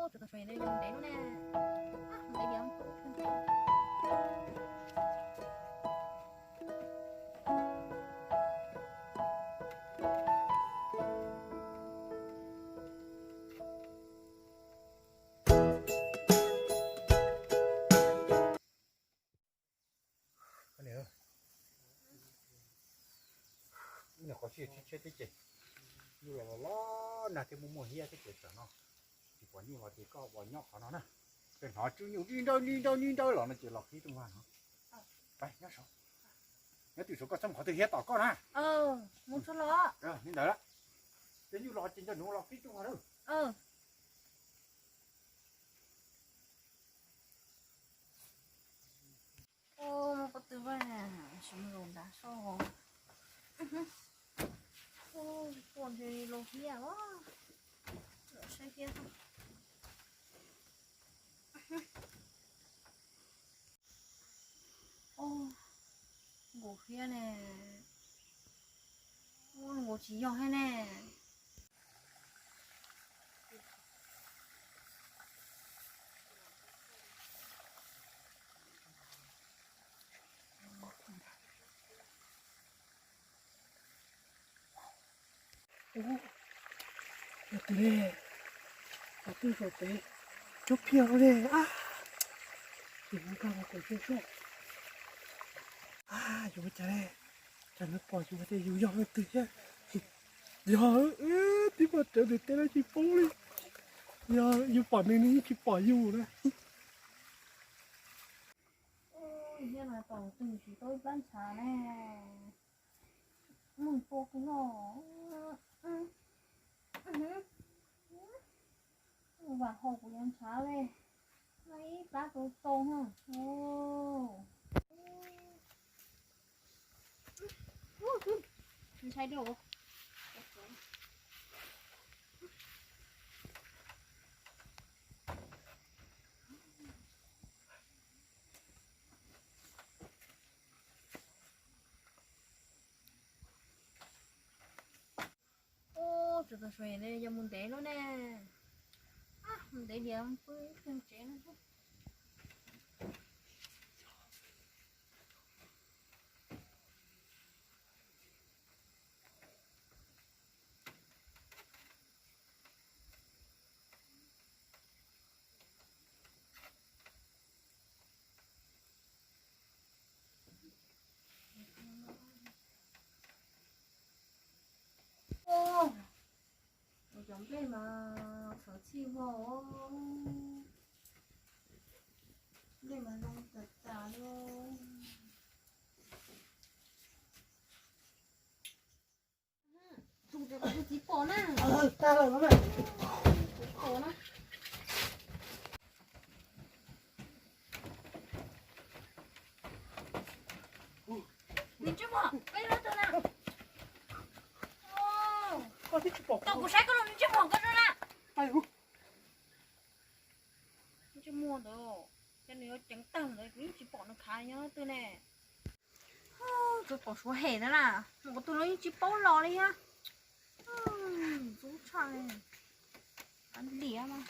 Tsov tom suav ntev lub ne. Ntev diav. Qhov siab tsis tshiab thiab ces, nyuj los los nag thiab muaj muaj hiab thiab ces tam no tsis pom nyuj los ces koj ua nyob qhov no na. Ces hnov tswb nyuj nib nrawb nib nrawb nib nrawb los no ces los qhib rooj vag no. Nyob twm saum koj txhob mus qhov twg hiab tom koj na. Li ntawd, ces nyuj los ces nco ntsoov los qhib rooj vag na. Muaj pob tw vaj, sim mus zaum nrad soj. Ua ntshe los hiab, los saib hiab. Nkaus hiab ne, nkaus tsis yog thiab ne. Ub, yog twg ne? Qhov twg saum tsev coob phiaj li ne. Ab, yus mus nkag mus kaum xyoo soj. Ab, yuav ua cas ne? Tsam nws pom yus tias yus yog leej twg thiab. Yog, tib pom rawv nws teb no tsis poob li. Yog yus pom nws, nws yeej tsis pom yus na. Ub, yog no tom twg tsis tau ib plab ntshav ne. Muaj tua kuv no. Vam hau kuv yuav ntshav li. No ib plab tau tau ha. Ntshai dua. Ub, tsov tom suav ne, yog mus ntev lub ne. Mus ntev diav pw ib pliag tsev no xwb. Cov nplej mas sawv txij vog. Nplej mas zoo tas tas li. Tus tsis pom na. Tag lawm no na. Tsis pom na. Nws ntsej muag, koj yog leej twg na? Koj twb tsis pom, tau kuv saib koj los nws ntsej muag koj zoo na. Ntsej muag ntawd, ces nws yuav ceev tag ntawd kuv yeej tsis pom nws khav yog leej twg ne. Tus tom suav hem ntawd na, mus qhov twg los yeej tsis paub los li thiab. Ntxub tshaj li. Liam mas.